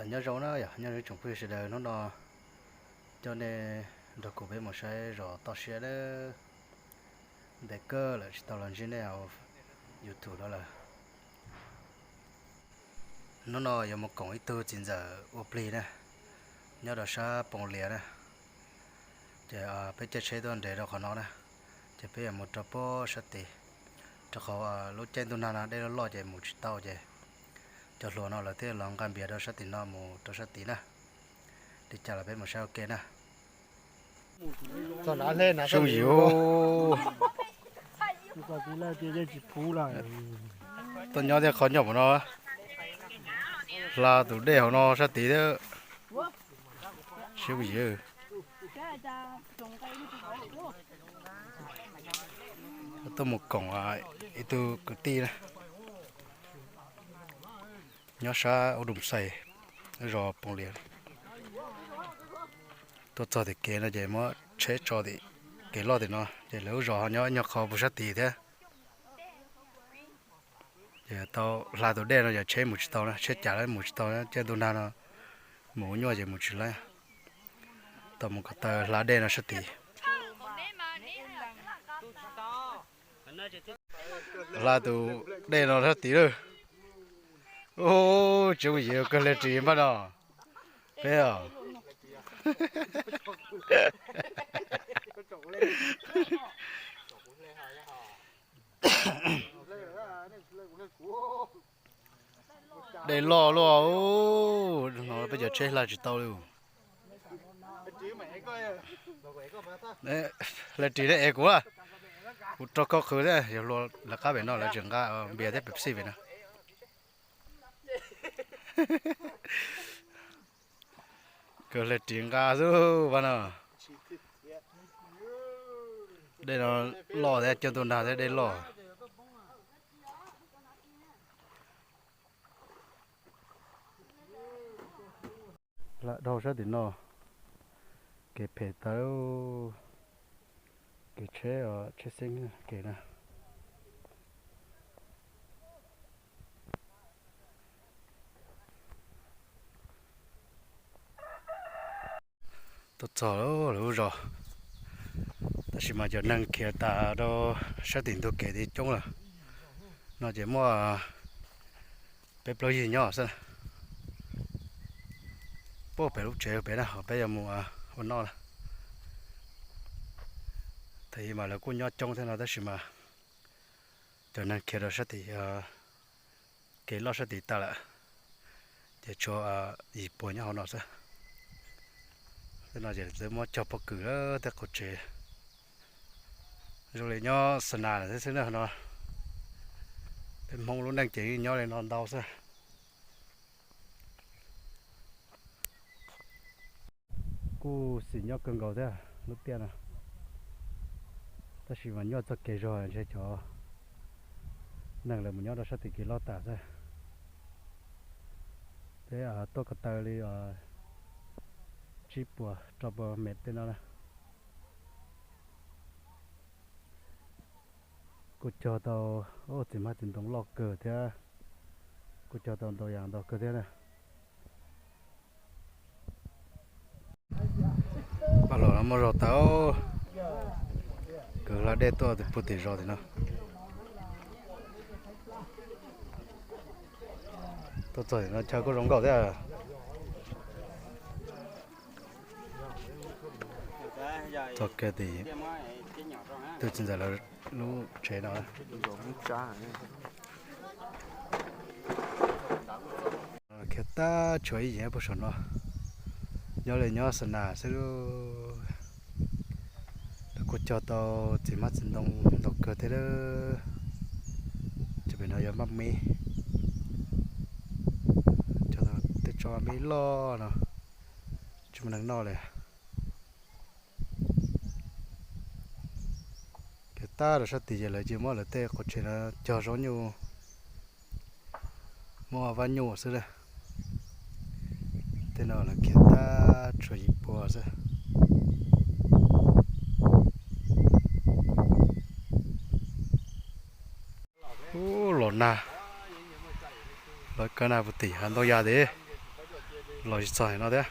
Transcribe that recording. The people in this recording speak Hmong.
Nyob zoo na yom, nyob zoo tsoom phooj ywg sawv daws, hnub no coj nej nrog kuv peb mus saib zos toj siab dawb. Ntev kawg lawm tsis tau los ntsib nej hauv YouTube no lawm. Hnub no yuav mus koom ib tug txiv ntxawm ua plig na, nyob rau sab Poo Lias na. Ces peb caij tsheb tuaj nres rau qhov no na, ces peb yuav mus rau puag sab tid, rau qhov lub caij ntuj nag no dej loj loj ces mus tsis tau ces cov hluas no lawv thiaj los nqa npias rau sab tim no mus rau sab tid na. Li cas los peb mus saib ua ke na. Zoo yim, tuaj nyob thiab qhov nyob pem no, hla tus dej hauv no sab tid thiab. Zoo yim. Tuaj mus koom ib tug kwv tij na, nyob sab Ub Dum Xais, zos Poo Lias. Tuaj txog tim kev no ces muab tsheb tso tim kev loj tim no ces lawv lub zos ho nyob ib nyuag qho puag sab tid thiab. Ces tau hla tus dej no yog tsheb mus tsis tau na, tsheb cas los mus tsis tau na, caij ntuj nag no mus ua nyuaj ces mus tsis laib. Tau mus ko taw hla dej no sab tid. Hla tus dej no sab tid lawm. Ub, tsis mus yim kawg, hle ris npaj no. Peb os. Dej loj luaj, no peb cov tsheb hla tsis tau li. Hle ris nej ev kuv, kuv rau koj qhwv thiab, yog hluas lawv qab pem no lawv tseem nqa npias thiab Pepsi pem no. Kawg hle ris nqa xwb pab no. Dej no loj thiab, caij ntuj nag thiab dej loj. Lam dhau sab tim no, kev phem tawv, kev tsheb, tsheb xeeb kev na. Tuaj txog lawv lub zos, tab sis mas cov neeg khiav tas rau sab tim ntug kev tid coob lawm. No ces muaj peb plaub yig nyob xwb. Puag pem lub tsev pem na, ho peb yuav mus ua noj na. Thaum ub mas lawv kuj nyob coob thiab no tab sis mas cov neeg khiav rau sab tim kev loj sab tid tas lawm, ces tshuav yim puas nyob hauv no xwb. Tej no ces twb muab cog pob kws lawm tej qhov tsev. Zoo li nyob xa nas lawm xwb xwb na no. Peb Hmoob lub neej ces yeej nyob li no ntau xwb. Kuj xis nyob kawg nkaus thiab lub tiaj no, tab sis mas nyuaj txoj kev zog ntshe cov neeg lawv mus nyob rau sab tim kev loj tas xwb. Peb tuaj ko taw li tsib puas rau puas mev tej no na. Kuj cog tau txiv hmab txiv ntoo loj kawg thiab, kuj cog tau ntau yam ntau kawg thiab na. Paj los no muaj zog tau, kwv hla dej tuaj tim puag tim zos tim no. Tuaj txog tim no chaw kuj zoo nkauj thiab. Txog kiag tim tus txiv ntxawm lawv lub tsev no. Khiav tag tshuav ib yim puag saum no, nyob li nyob xa nas xwb. Lawv kuj cog tau txiv hmab txiv ntoo ntau kawg thiab. Ces pem no yog maj mib, cog tau tej tsob maj mib loj no, tsis muaj neeg noj li. Khiav tag rau sab tid ces lawv cia muab lawv tej qhov tsev no cog zaub nyuj, muab vaj nyuj xwb na. Tej no lawv khiav tag tshuav yim puas xwb. Ub, los nag, los kawg nag puag tim hav ntoo yas tid. Los tsis txog no thiab.